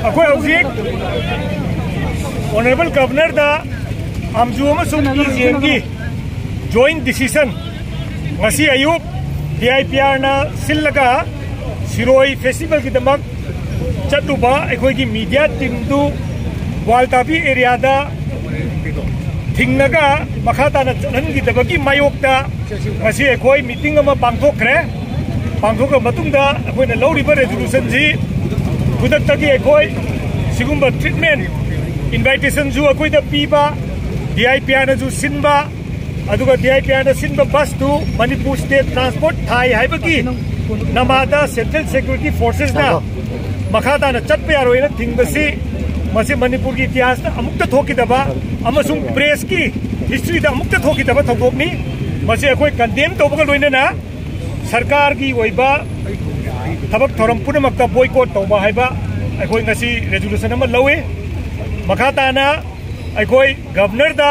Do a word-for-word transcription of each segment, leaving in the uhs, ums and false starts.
ꯑꯩꯈꯣꯏ ꯍꯧꯖꯤꯛ Honourable Governorꯗ ꯑꯝꯖꯨ ꯑꯃꯁꯨꯡ ꯏ ꯖꯤ ꯑꯦꯝꯒꯤ joint decision ꯉꯁꯤ ꯑꯌꯨꯛ ꯗꯤ ꯑꯥꯏ ꯄꯤ ꯑꯥꯔꯅ ꯁꯤꯜꯂꯒ ꯁꯤꯔꯣꯏ ꯐꯦꯁꯇꯤꯚꯦꯜꯒꯤꯗꯃꯛ ꯆꯠꯂꯨꯕ ꯑꯩꯈꯣꯏꯒꯤ ꯃꯤꯗꯤꯌꯥ ꯇꯤꯝꯗꯨ ꯒ꯭ꯋꯥꯜꯇꯥꯕꯤ ꯑꯦꯔꯤꯌꯥꯗ ꯊꯤꯡꯂꯒ ꯃꯈꯥ ꯇꯥꯅ ꯆꯠꯍꯟꯈꯤꯗꯕꯒꯤ ꯃꯥꯌꯣꯛꯇ ꯉꯁꯤ ꯑꯩꯈꯣꯏ ꯃꯤꯇꯤꯡ ꯑꯃ ꯄꯥꯡꯊꯣꯛꯈ꯭ꯔꯦ꯫ ꯄꯥꯡꯊꯣꯛꯈ꯭ꯔ ꯃꯇꯨꯡꯗ ꯑꯩꯈꯣꯏꯅ ꯂꯧꯔꯤꯕ ꯔꯦꯖꯣꯂꯨꯁꯟꯁꯤ ꯈꯨꯗꯛꯇꯒꯤ ꯑꯩꯈꯣꯏ ꯁꯤꯒꯨꯝꯕ ꯇ꯭ꯔꯤꯠꯃꯦꯟ ꯏꯟꯚꯥꯏꯇꯦꯁꯟꯁꯨ ꯑꯩꯈꯣꯏꯗ ꯄꯤꯕ, ꯗꯤ ꯑꯥꯏ ꯄꯤ ꯑꯥꯔꯅꯁꯨ ꯁꯤꯟꯕ, ꯑꯗꯨꯒ ꯗꯤ ꯑꯥꯏ ꯄꯤ ꯑꯥꯔꯅ ꯁꯤꯟꯕ ꯕꯁꯇꯨ ꯃꯅꯤꯄꯨꯔ ꯁ꯭ꯇꯦꯠ ꯇ꯭ꯔꯥꯟꯁꯄꯣꯔꯠ ꯊꯥꯏ ꯍꯥꯏꯕꯒꯤ ꯅꯃꯥꯗ ꯁꯦꯟꯇ꯭ꯔꯦꯜ ꯁꯦꯀ꯭ꯌꯨꯔꯤꯇꯤ ꯐꯣꯔꯁꯦꯁꯅ ꯃꯈꯥ ꯇꯥꯅ ꯆꯠꯄ ꯌꯥꯔꯣꯏꯅ ꯊꯤꯡꯕꯁꯤ, ꯃꯁꯤ ꯃꯅꯤꯄꯨꯔꯒꯤ ꯏꯇꯤꯍꯥꯁꯇ ꯑꯃꯨꯛꯇ ꯊꯣꯛꯈꯤꯗꯕ ꯑꯃꯁꯨꯡ ꯄ꯭ꯔꯦꯁꯀꯤ ꯍꯤꯁꯇ꯭ꯔꯤꯗ ꯑꯃꯨꯛꯇ ꯊꯣꯛꯈꯤꯗꯕ ꯊꯧꯗꯣꯛꯅꯤ꯫ ꯃꯁꯤ ꯑꯩꯈꯣꯏ ꯀꯟꯗꯦꯝ ꯇꯧꯕꯒ ꯂꯣꯏꯅꯅ ꯁꯔꯀꯥꯔꯒꯤ ꯑꯣꯏꯕ ꯊꯕꯛ ꯊꯧꯔꯝ ꯄꯨꯝꯅꯃꯛꯇ ꯕꯣꯏꯀꯣꯠ ꯇꯧꯕ ꯍꯥꯏꯕ ꯑꯩꯈꯣꯏ ꯉꯁꯤ ꯔꯦꯖꯣꯂꯨꯁꯟ ꯑꯃ ꯂꯧꯏ꯫ ꯃꯈꯥ ꯇꯥꯅ ꯑꯩꯈꯣꯏ ꯒꯚꯔꯅꯔꯗ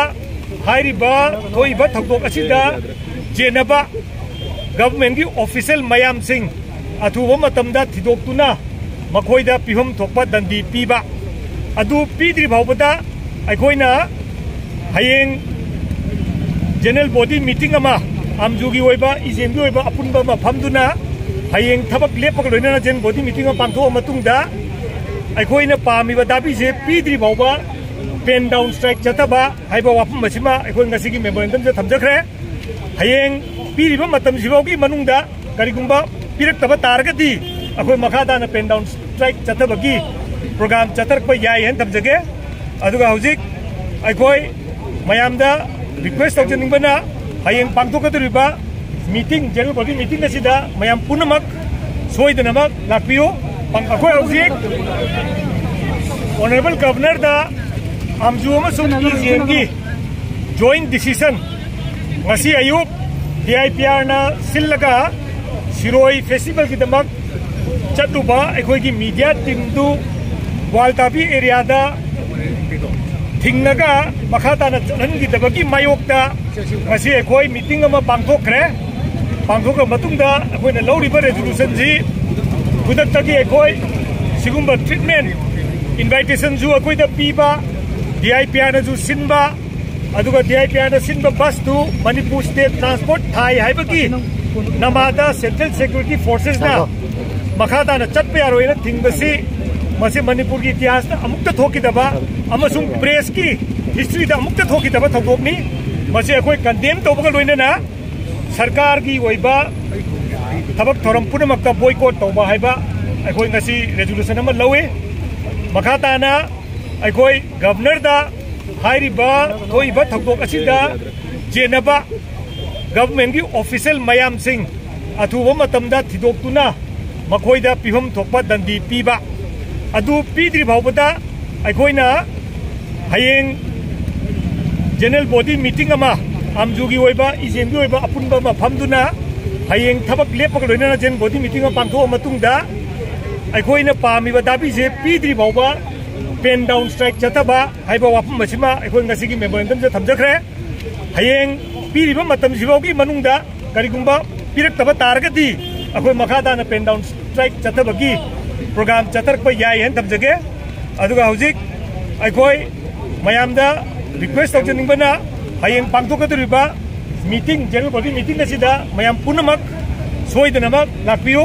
ꯍꯥꯏꯔꯤꯕ ꯊꯣꯛꯏꯕ ꯊꯧꯗꯣꯛ ꯑꯁꯤꯗ ꯆꯦꯟꯅꯕ ꯒꯚꯔꯟꯃꯦꯟꯠꯀꯤ ꯑꯣꯐꯤꯁꯤꯌꯦꯜ ꯃꯌꯥꯝꯁꯤꯡ ꯑꯊꯨꯕ ꯃꯇꯝꯗ ꯊꯤꯗꯣꯛꯇꯨꯅ ꯃꯈꯣꯏꯗ ꯄꯤꯐꯝ ꯊꯣꯛꯄ ꯗꯟꯗꯤ ꯄꯤꯕ ꯑꯗꯨ ꯄꯤꯗ꯭ꯔꯤ ꯐꯥꯎꯕꯗ ꯑꯩꯈꯣꯏꯅ ꯍꯌꯦꯡ ꯖꯦꯅꯔꯦꯜ ꯕꯣꯗꯤ ꯃꯤꯇꯤꯡ ꯑꯃ, ꯑꯝꯖꯨꯒꯤ ꯑꯣꯏꯕ, ꯏ ꯖꯤ ꯑꯦꯝꯒꯤ ꯑꯣꯏꯕ ꯑꯄꯨꯟꯕ ꯑꯃ ꯐꯝꯗꯨꯅ ꯍꯌꯦꯡ ꯊꯕꯛ ꯂꯦꯞꯄꯒ ꯂꯣꯏꯅꯅ ꯖꯦꯅꯔꯦꯜ ꯕꯣꯗꯤ ꯃꯤꯇꯤꯡ ꯑꯃ ꯄꯥꯡꯊꯣꯛꯑ ꯃꯇꯨꯡꯗ ꯑꯩꯈꯣꯏꯅ ꯄꯥꯝꯃꯤꯕ ꯗꯥꯕꯤꯁꯦ ꯄꯤꯗ꯭ꯔꯤ ꯐꯥꯎꯕ ꯄꯦꯟ ꯗꯥꯎꯟ ꯁ꯭ꯇ꯭ꯔꯥꯏꯛ ꯆꯠꯊꯕ ꯍꯥꯏꯕ ꯋꯥꯐꯝ ꯑꯁꯤꯃ ꯑꯩꯈꯣꯏ ꯉꯁꯤꯒꯤ ꯃꯦꯃꯣꯔꯦꯟꯗꯝꯗ ꯊꯝꯖꯈ꯭ꯔꯦ꯫ ꯍꯌꯦꯡ ꯄꯤꯔꯤꯕ ꯃꯇꯝꯁꯤꯐꯥꯎꯒꯤ ꯃꯅꯨꯡꯗ ꯀꯔꯤꯒꯨꯝꯕ ꯄꯤꯔꯛꯇꯕ ꯇꯥꯔꯒꯗꯤ ꯑꯩꯈꯣꯏ ꯃꯈꯥ ꯇꯥꯅ ꯄꯦꯟ ꯗꯥꯎꯟ ꯁ꯭ꯇ꯭ꯔꯥꯏꯛ ꯆꯠꯊꯕꯒꯤ ꯄ꯭ꯔꯣꯒ꯭ꯔꯥꯝ ꯆꯠꯊꯔꯛꯄ ꯌꯥꯏ ꯍꯥꯏꯅ ꯊꯝꯖꯒꯦ꯫ ꯑꯗꯨꯒ ꯍꯧꯖꯤꯛ ꯑꯩꯈꯣꯏ ꯃꯌꯥꯝꯗ ꯔꯤꯀ꯭ꯋꯦꯁ ꯇꯧꯖꯅꯤꯡꯕꯅ, ꯍꯌꯦꯡ ꯄꯥꯡꯊꯣꯛꯀꯗꯧꯔꯤꯕ ꯃꯤꯇꯤꯡ, ꯖꯦꯅꯔꯦꯜ ꯕꯣꯗꯤ ꯃꯤꯇꯤꯡ ꯑꯁꯤꯗ ꯃꯌꯥꯝ ꯄꯨꯝꯅꯃꯛ ꯁꯣꯏꯗꯅꯃꯛ ꯂꯥꯛꯄꯤꯌꯨ꯫ ꯑꯩꯈꯣꯏ ꯍꯧꯖꯤꯛ Honourable Governorꯗ ꯑꯝꯖꯨ ꯑꯃꯁꯨꯡ ꯏ ꯖꯤ ꯑꯦꯝꯒꯤ joint decision ꯉꯁꯤ ꯑꯌꯨꯛ ꯗꯤ ꯑꯥꯏ ꯄꯤ ꯑꯥꯔꯅ ꯁꯤꯜꯂꯒ ꯁꯤꯔꯣꯏ ꯐꯦꯁꯇꯤꯚꯦꯜꯒꯤꯗꯃꯛ ꯆꯠꯂꯨꯕ ꯑꯩꯈꯣꯏꯒꯤ ꯃꯤꯗꯤꯌꯥ ꯇꯤꯝꯗꯨ ꯒ꯭ꯋꯥꯜꯇꯥꯕꯤ ꯑꯦꯔꯤꯌꯥꯗ ꯊꯤꯡꯉꯒ ꯃꯈꯥ ꯇꯥꯅ ꯆꯠꯍꯟꯈꯤꯗꯕꯒꯤ ꯃꯥꯌꯣꯛꯇ ꯉꯁꯤ ꯑꯩꯈꯣꯏ ꯃꯤꯇꯤꯡ ꯑꯃ ꯄꯥꯡꯊꯣꯛꯈ꯭ꯔꯦ꯫ ꯄꯥꯡꯊꯣꯛꯈ꯭ꯔ ꯃꯇꯨꯡꯗ ꯑꯩꯈꯣꯏꯅ ꯂꯧꯔꯤꯕ ꯔꯦꯖꯣꯂꯨꯁꯟꯁꯤ ꯈꯨꯗꯛꯇꯒꯤ ꯑꯩꯈꯣꯏ ꯁꯤꯒꯨꯝꯕ ꯇ꯭ꯔꯤꯠꯃꯦꯟ ꯏꯟꯚꯥꯏꯇꯦꯁꯟꯁꯨ ꯑꯩꯈꯣꯏꯗ ꯄꯤꯕ, ꯗꯤ ꯑꯥꯏ ꯄꯤ ꯑꯥꯔꯅꯁꯨ ꯁꯤꯟꯕ, ꯑꯗꯨꯒ ꯗꯤ ꯑꯥꯏ ꯄꯤ ꯑꯥꯔꯅ ꯁꯤꯟꯕ ꯕꯁꯇꯨ ꯃꯅꯤꯄꯨꯔ ꯁ꯭ꯇꯦꯠ ꯇ꯭ꯔꯥꯟꯁꯄꯣꯔꯠ ꯊꯥꯏ ꯍꯥꯏꯕꯒꯤ ꯅꯃꯥꯗ ꯁꯦꯟꯇ꯭ꯔꯦꯜ ꯁꯦꯀ꯭ꯌꯨꯔꯤꯇꯤ ꯐꯣꯔꯁꯦꯁꯅ ꯃꯈꯥ ꯇꯥꯅ ꯆꯠꯄ ꯌꯥꯔꯣꯏꯅ ꯊꯤꯡꯕꯁꯤ, ꯃꯁꯤ ꯃꯅꯤꯄꯨꯔꯒꯤ ꯏꯇꯤꯍꯥꯁꯇ ꯑꯃꯨꯛꯇ ꯊꯣꯛꯈꯤꯗꯕ ꯑꯃꯁꯨꯡ ꯄ꯭ꯔꯦꯁꯀꯤ ꯍꯤꯁꯇ꯭ꯔꯤꯗ ꯑꯃꯨꯛꯇ ꯊꯣꯛꯈꯤꯗꯕ ꯊꯧꯗꯣꯛꯅꯤ꯫ ꯃꯁꯤ ꯑꯩꯈꯣꯏ ꯀꯟꯗꯦꯝ ꯇꯧꯕꯒ ꯂꯣꯏꯅꯅ ꯁꯔꯀꯥꯔꯒꯤ ꯑꯣꯏꯕ ꯊꯕꯛ ꯊꯧꯔꯝ ꯄꯨꯝꯅꯃꯛꯇ ꯕꯣꯏꯀꯣꯠ ꯇꯧꯕ ꯍꯥꯏꯕ ꯑꯩꯈꯣꯏ ꯉꯁꯤ ꯔꯦꯖꯣꯂꯨꯁꯟ ꯑꯃ ꯂꯧꯏ꯫ ꯃꯈꯥ ꯇꯥꯅ ꯑꯩꯈꯣꯏ ꯒꯚꯔꯅꯔꯗ ꯍꯥꯏꯔꯤꯕ ꯊꯣꯛꯏꯕ ꯊꯧꯗꯣꯛ ꯑꯁꯤꯗ ꯆꯦꯟꯅꯕ ꯒꯚꯔꯟꯃꯦꯟꯠꯀꯤ ꯑꯣꯐꯤꯁꯤꯌꯦꯜ ꯃꯌꯥꯝꯁꯤꯡ ꯑꯊꯨꯕ ꯃꯇꯝꯗ ꯊꯤꯗꯣꯛꯇꯨꯅ ꯃꯈꯣꯏꯗ ꯄꯤꯐꯝ ꯊꯣꯛꯄ ꯗꯟꯗꯤ ꯄꯤꯕ ꯑꯗꯨ ꯄꯤꯗ꯭ꯔꯤ ꯐꯥꯎꯕꯗ ꯑꯩꯈꯣꯏꯅ ꯍꯌꯦꯡ ꯖꯦꯅꯔꯦꯜ ꯕꯣꯗꯤ ꯃꯤꯇꯤꯡ ꯑꯃ, ꯑꯝꯖꯨꯒꯤ ꯑꯣꯏꯕ, ꯏꯖꯦꯟꯒꯤ ꯑꯣꯏꯕ ꯑꯄꯨꯟꯕ ꯑꯃ ꯐꯝꯗꯨꯅ ꯍꯌꯦꯡ ꯊꯕꯛ ꯂꯦꯞꯄꯒ ꯂꯣꯏꯅꯅ ꯖꯦꯅꯔꯦꯜ ꯕꯣꯗꯤ ꯃꯤꯇꯤꯡ ꯑꯃ ꯄꯥꯡꯊꯣꯛꯑ ꯃꯇꯨꯡꯗ ꯑꯩꯈꯣꯏꯅ ꯄꯥꯝꯃꯤꯕ ꯗꯥꯕꯤꯁꯦ ꯄꯤꯗ꯭ꯔꯤ ꯐꯥꯎꯕ ꯄꯦꯟ ꯗꯥꯎꯟ ꯁ꯭ꯇ꯭ꯔꯥꯏꯛ ꯆꯠꯊꯕ ꯍꯥꯏꯕ ꯋꯥꯐꯝ ꯑꯁꯤꯃ ꯑꯩꯈꯣꯏ ꯉꯁꯤꯒꯤ ꯃꯦꯃꯣꯔꯦꯟꯗꯝꯗ ꯊꯝꯖꯈ꯭ꯔꯦ꯫ ꯍꯌꯦꯡ ꯄꯤꯔꯤꯕ ꯃꯇꯝꯁꯤꯐꯥꯎꯒꯤ ꯃꯅꯨꯡꯗ ꯀꯔꯤꯒꯨꯝꯕ ꯄꯤꯔꯛꯇꯕ ꯇꯥꯔꯒꯗꯤ ꯑꯩꯈꯣꯏ ꯃꯈꯥ ꯇꯥꯅ ꯄꯦꯟ ꯗꯥꯎꯟ ꯁ꯭ꯇ꯭ꯔꯥꯏꯛ ꯆꯠꯊꯕꯒꯤ ꯄ꯭ꯔꯣꯒ꯭ꯔꯥꯝ ꯆꯠꯊꯔꯛꯄ ꯌꯥꯏ ꯍꯥꯏꯅ ꯊꯝꯖꯒꯦ꯫ ꯑꯗꯨꯒ ꯍꯧꯖꯤꯛ ꯑꯩꯈꯣꯏ ꯃꯌꯥꯝꯗ ꯔꯤꯀ꯭ꯋꯦꯁ ꯇꯧꯖꯅꯤꯡꯕꯅ ꯍꯌꯦꯡ ꯄꯥꯡꯊꯣꯛꯀꯗꯧꯔꯤꯕ ꯃꯤꯇꯤꯡ, ꯖꯦꯅꯔꯦꯜ ꯕꯣꯗꯤ ꯃꯤꯇꯤꯡ ꯑꯁꯤꯗ ꯃꯌꯥꯝ ꯄꯨꯝꯅꯃꯛ ꯁꯣꯏꯗꯅꯃꯛ ꯂꯥꯛꯄꯤꯌꯨ꯫